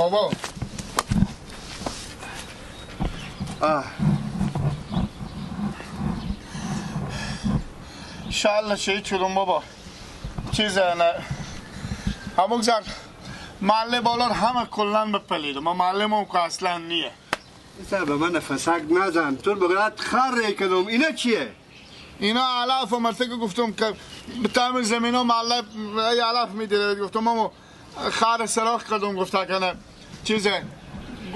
بابا شال شهید شدم بابا. چیزه نه همون زن محله بالا همه کلن بپلیدم. ما محله که اصلا نیه. به من نفسک نزن تو بگرد خر کدوم. اینا چیه؟ اینا علف و مرته که گفتم که به تعمیر زمین ها محله علف میدیده. گفتم مامو خر سراخ کردم. گفته که نه چیزه.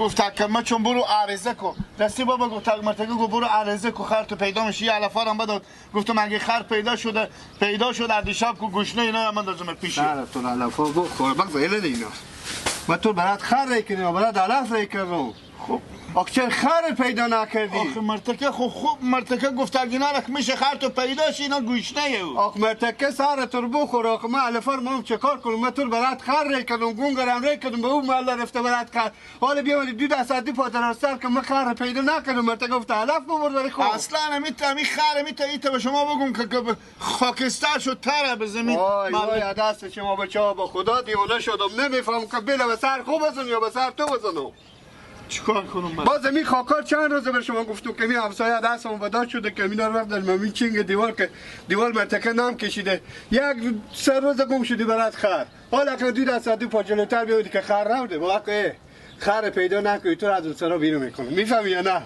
گفت که ما چون برو عرضه کو دستی بابا. گفت مرتکه گفت برو عرضه کو خر تو پیدا میشه. یه علفا هم بداد. گفتم اگه خر پیدا شده پیدا شد از دیشب کو گشنه اینا من دازم پیشی. نه تو علفا بخور بگذار اینا. ما تو برات خر ری کردم برات علف ری کردم. خب آخه خر پیدا نکردی. آخه مرتکه خوب مرتکه گفت اگه نرک میشه خر تو پیدا شه اینا گشنه او. آخه مرتکه سر تو بخور. آخه من علفار مام چه کار کنم؟ من تو برات خر ری کردم گونگرم ری کردم به اون محله رفته برات خر. حالا بیا دو دست دی پاتر سر که من خر پیدا نکردم. مرتکه گفت علف ببر داری. خب اصلا امی خر می تا به شما بگم که خاکستر شد تره به زمین. وای وای دست شما بچه‌ها با خدا دیوانه شدم. نمیفهم که بله به سر خوب بزنم یا به سر تو بزنم. چیکار کنم من؟ باز می خاکار چند روزه به شما گفتم که می همسایه دستمون بداد شده که مینا رو در ممی چینگ دیوار که دیوار مرتکه نام کشیده. یک سه روز گم شدی برات خر. حالا که دو دست دو پا جلوتر بیادی که خر رفته. واقعا خر پیدا نکنی تو از اون سرا بیرون میکنم. میفهمی یا نه؟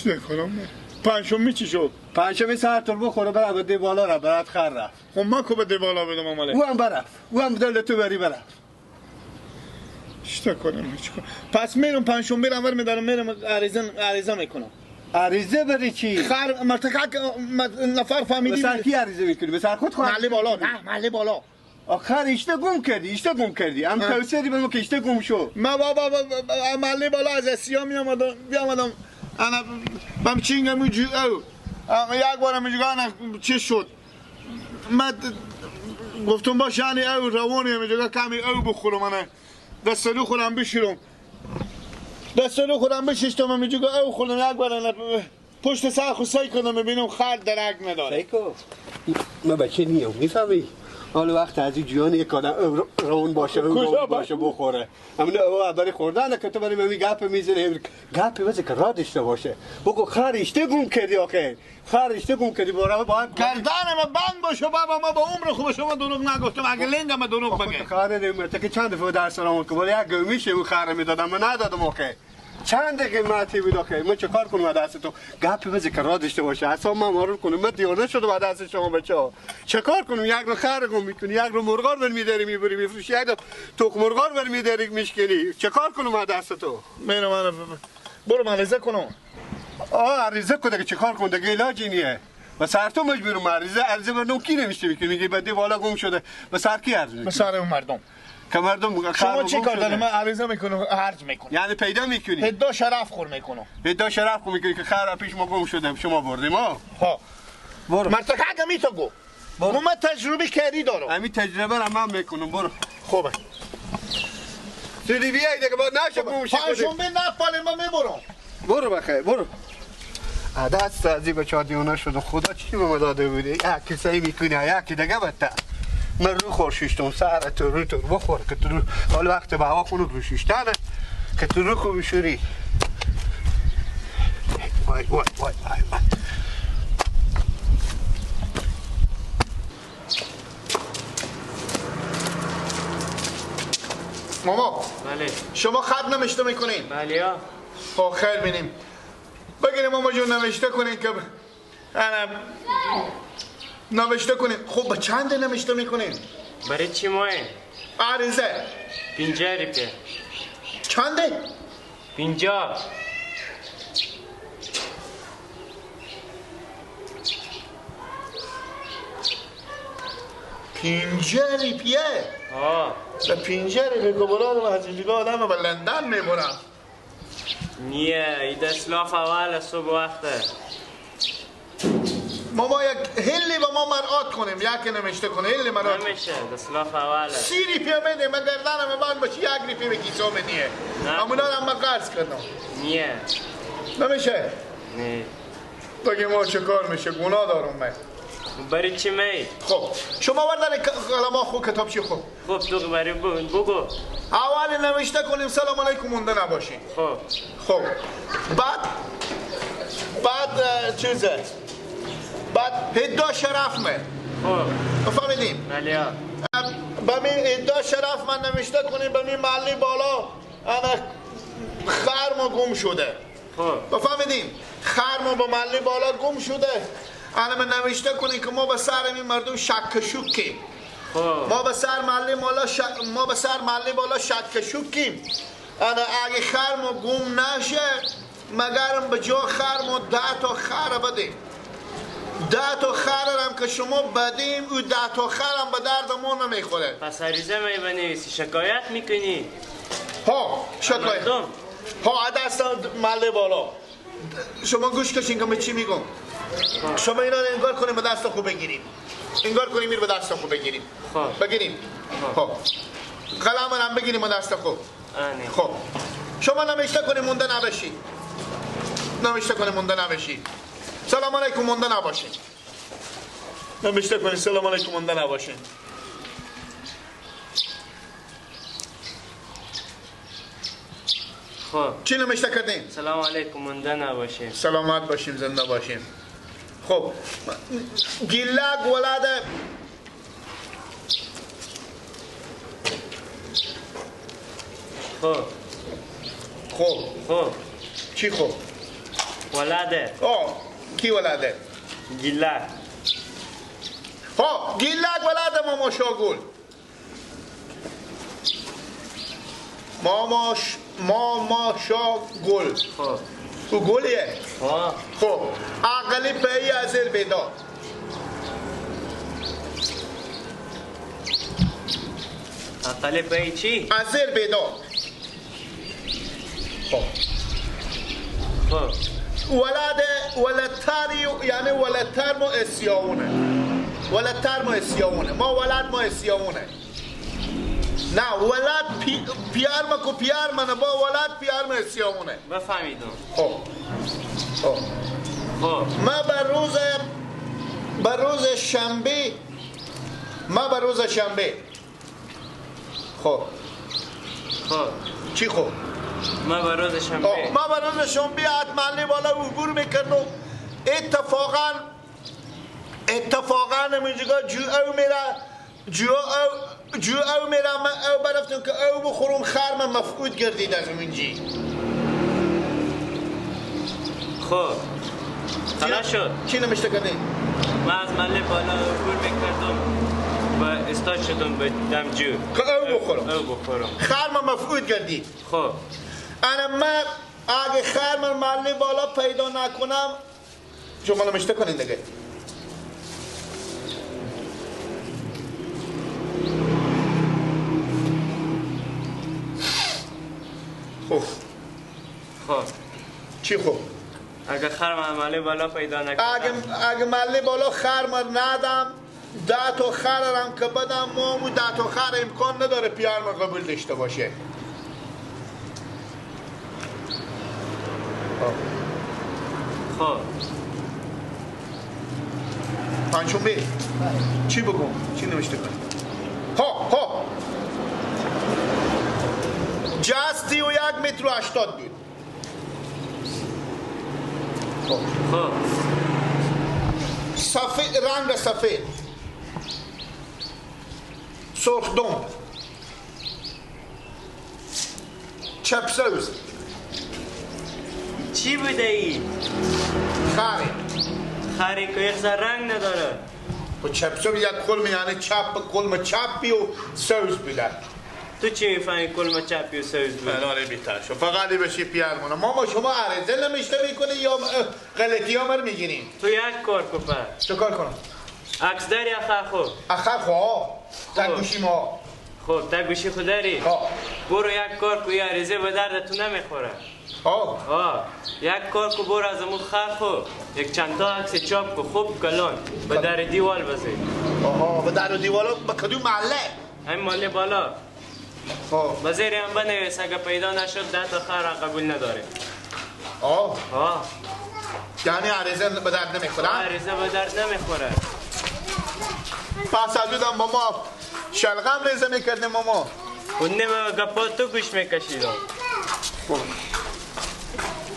چه کنم؟ پنجشنبه چی شد؟ پنجشنبه سر تو بخوره برم به دیوالا را برات خر رفت. خب من کو به دیوالا بدم عمله؟ او هم برفت. او هم دل تو بری برفت. چطور کنم؟ پس میرم پنجشنبه رو میدارم میرم عریضه میکنم. عریضه بری چی؟ خر مرتکه نفر فهمیدی. به سر کی عریضه میکنی؟ به سر خود خواهی؟ محله بالا. نه محله بالا. آخر اشته گم کردی، اشته گم کردی. هم توصیه دی به ما که اشته گم شو. ما بابا محله بالا از اسیا میامدم انا بم چینگم او یک بارم میگه چی شد؟ من گفتم باشه یعنی او روانی میگه کمی او بخورم من دست رو خودم بشیرم. دست رو خودم بشیشتم میگه او خودم یک بار پشت سر خود سعی کنم ببینم خر درک نداره. سیکو من بچه نیم میفهمی؟ حالا وقت از این جوان یک آدم روان باشه روان باشه بخوره. همون او برای خوردن که تو برای من گپ میزنی گپ بزن که را داشته باشه. بگو خر اشته گم کردی آخه. خر اشته گم کردی برو با گردن من بند باشه بابا. ما با عمر خوب شما دروغ نگفتم. اگه لنگم دروغ بگه. خر نمیرته که چند دفعه در سرام که ولی یک گمیشه اون خر میدادم من ندادم آخه. چند قیمتی بود آخه؟ من چه کار کنم دست تو؟ گپ بزن که را داشته باشه. اصلا من مارو کنم. من دیوانه شدم از دست شما بچه‌ها. چه کار کنم؟ یک رو خر گم میکنی، یک رو مرغار بر میداری میبری میفروشی، یک رو تخم مرغار بر میداری میشکنی. چه کار کنم از دست تو؟ من برو مریضه کنم. آه عریضه کن دیگه. چه کار کنم دیگه؟ علاجی نیه. و سر تو مجبورم عریضه عریضه بر کی نمیشه میکنی؟ میگی بعد بالا گم شده. به سر کی عرض میکنی؟ به سر مردم. که مردم شما چی کار دارم؟ من عریضه میکنم هرج میکنم. یعنی پیدا میکنی؟ هدا شرف خور میکنم. هدا شرف خور میکنی که خر پیش ما گم شده شما بردیم ها. ها برو. مرتکه اگه میتو گو. من تجربه کاری دارم. همین تجربه رو من میکنم. برو. خوبه. سیدی بیای دیگه با نشه گم شه. پنجشنبه نپاله من میبرم. برو بخیر برو. دست از این بچه‌ها دیوانه شدم. خدا چی به ما داده بوده؟ یکی سعی میکنه یکی دیگه بدتر. من رو خورشیشتم سر تو رو تو بخور که تو رو حال وقت به هوا خونو رو شیشتنه که تو رو خوب شوری. وای وای وای وای وای. ماما بله شما خط نوشته میکنین؟ بله ها. خب خیر بینیم. بگیریم ماما جون نوشته کنین که انا نوشته کنین. خب با چند نوشته میکنین؟ برای چی ماه؟ عریضه 50 روپیه. چنده؟ 50. 50 روپیه؟ آه به 50 روپیه که برادم از اینجا آدم به لندن میبرم. نیه ای دستلاف اول صبح وقته. ماما یک هلی با ما مرآت کنیم، یک نوشته کنه هلی مرآت. نمیشه دستلاف اوله. 30 روپیه میده من گردنم بند باشه 1 روپیه به کیسه نیه. همونا هم من قرض کردم. نیه نمیشه. نه دیگه ما چه کار میشه؟ گناه دارم من. برای چی می؟ خب شما بردارین قلم خو کتاب چی خب؟ خب تو برای بگو. اول نوشته کنیم سلام علیکم مونده نباشین. خب خب بعد چیزه؟ بعد هدا شرف من. خب فهمیدیم؟ بله. به می ادعا شرف من نوشته کنیم به می محلی بالا انا خرم گم شده. خب بفهمیدیم خرم به محلی بالا گم شده. انا من نوشته کنیم که ما به سر این مردم شک شکیم. خب ما به سر محلی بالا ما به سر محلی بالا شک شکیم. انا اگه خرم گم نشه مگرم به جا خرم 10 تا خر بدیم. 10 تا خرم که شما بدیم او 10 تا خرم به درد ما نمیخوره. پس عریضه می بنویسی شکایت میکنی. ها شکایت ها دست مله بالا. شما گوش کشین که من چی میگم. شما اینا رو انگار کنیم به دست خود بگیریم. انگار کنیم این به دست خود بگیریم. خب بگیریم. خب قلم هم بگیریم به دست خود. خب شما نوشته کنیم مونده نبشی. نوشته کنیم مونده نبشی. سلام علیکم مونده نباشین. نوشته کنید سلام علیکم مونده نباشین. خب چی نوشته کردین؟ سلام علیکم مونده نباشین. سلامت باشیم زنده باشیم. خب گیلک ولد خب خب خب چی خب؟ ولده. آه کی ولده؟ گیلک. ها گیلک ولده ماما شاگل. ماما شاگل. خب او گلیه. ها خب عقلی پی از بیدا. عقلی پی چی؟ از بیدا. خب خب ولد ولدتری یعنی ولدتر ما اسیاونه. ولدتر ما اسیاونه. ما ولد ما اسیاونه. نه ولد پیار ما کو پیار منه با ولد پیار ما اسیاونه. بفهمیدم. خب خب خب ما بر روز شنبه ما بر روز شنبه. خب خب چی خب؟ ما بر روز شنبه ما بر روز شنبه حتما بالا عبور میکردم. اتفاقا اینجا جو او میره جو او میره من او برفتم که او بخورم خرم مفقود گردید از اونجی. خب خلاص شد. چی نوشته کردی؟ من از محله بالا عبور میکردم و استاد شدم به دم جو که او بخورم. او بخورم خرم مفقود گردید. خب انا من اگه خرم محله بالا پیدا نکنم شما نوشته کنین دیگه. خب خب چی خب؟ اگه خرم محله بالا پیدا نکنم اگه محله بالا خرم ندم 10 تا خرم که بدم ما 10 تا خر امکان نداره پیار ما قبول داشته باشه. خب پنجشنبه چی بگم؟ چی نوشته کنیم؟ ها ها جست 31 متر و 80 بود. خب سفید رنگ سفید سرخ دم چپ سوز. چی بوده ای؟ خری. خری که یک رنگ نداره. و چپ سوز یک کلم یعنی چپ کلم چپی و سوز بوده. تو چی میفهمی کلم چپی و سوز بوده؟ آره بیتر شو فقط بشی پیار مونه. ماما شما عرضه نمیشته میکنی یا غلطی ها مر میگیرین؟ تو یک کار کن پس. چه کار کنم؟ عکس داری اخر خو؟ اخر خو در گوشی ما. خب در گوشی خود داری؟ برو یک کار کو یه عریضه به درد تو نمیخوره. آه یک کار کو برو از امون خر خو یک چند تا عکس چاپ کو خوب کلان به در دیوال بزن. آها به در دیوال به کدوم محله؟ همین محله بالا. خب بزیر هم بنویس اگه پیدا نشد 10 تا خر قبول نداره. آه آه یعنی عریضه به درد نمیخوره؟ عریضه به درد نمیخوره. پس از اون با ما شلغم ریزه میکردیم ماما. اون نمه گپا تو گوش میکشیدم.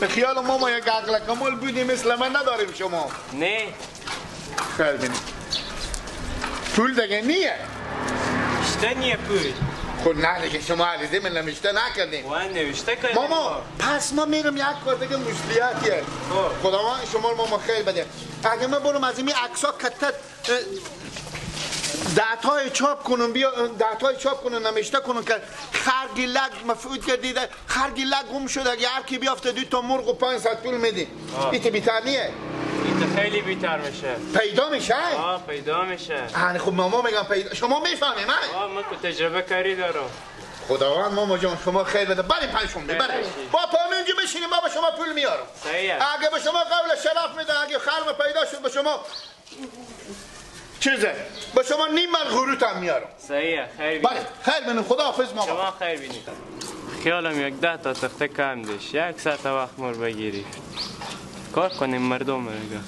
به خیال ماما یک عقل کمال بودی مثل من نداریم شما. نه. خیر بینیم. پول دیگه نیه. نوشته نیه پول. خب نه دیگه شما عریضه من نوشته نکردیم. من نوشته کردیم. ماما پس ما میرم یک کار دیگه مشکلیاتیه. خداوند شما رو ماما خیر بده. اگه من برم از این عکس‌ها کتت دهتای چاپ کنم، بیا دهتای چاپ کنم، نوشته کنم که خرگی لگ مفعول کردیده، خرگی لگ گم شده، اگه هر کی بیافته 2 تا مرغ و 500 پول میدی. ایت بیتر نیه؟ ایت خیلی بیتر میشه. پیدا میشه؟ آه پیدا میشه. آره خب ماما میگم پیدا، شما میفهمی من؟ آه من که تجربه کاری دارم. خداوند ماما جان شما خیر بده. بریم پنجشنبه بریم. با پا اینجا بشینیم بابا شما پول میارم. صحیح. اگه به شما قول شرف میده، اگه خرم پیدا شد به شما چیزه با شما نیم من غروت هم میارم. صحیحه. خیر بینید. بله خیر بینید. خدا حافظ ماما. شما خیر بینید. خیالم یک 10 تا تخته کم داشت. 1 ساعت وقت مر بگیری کار کنیم مردم میگه.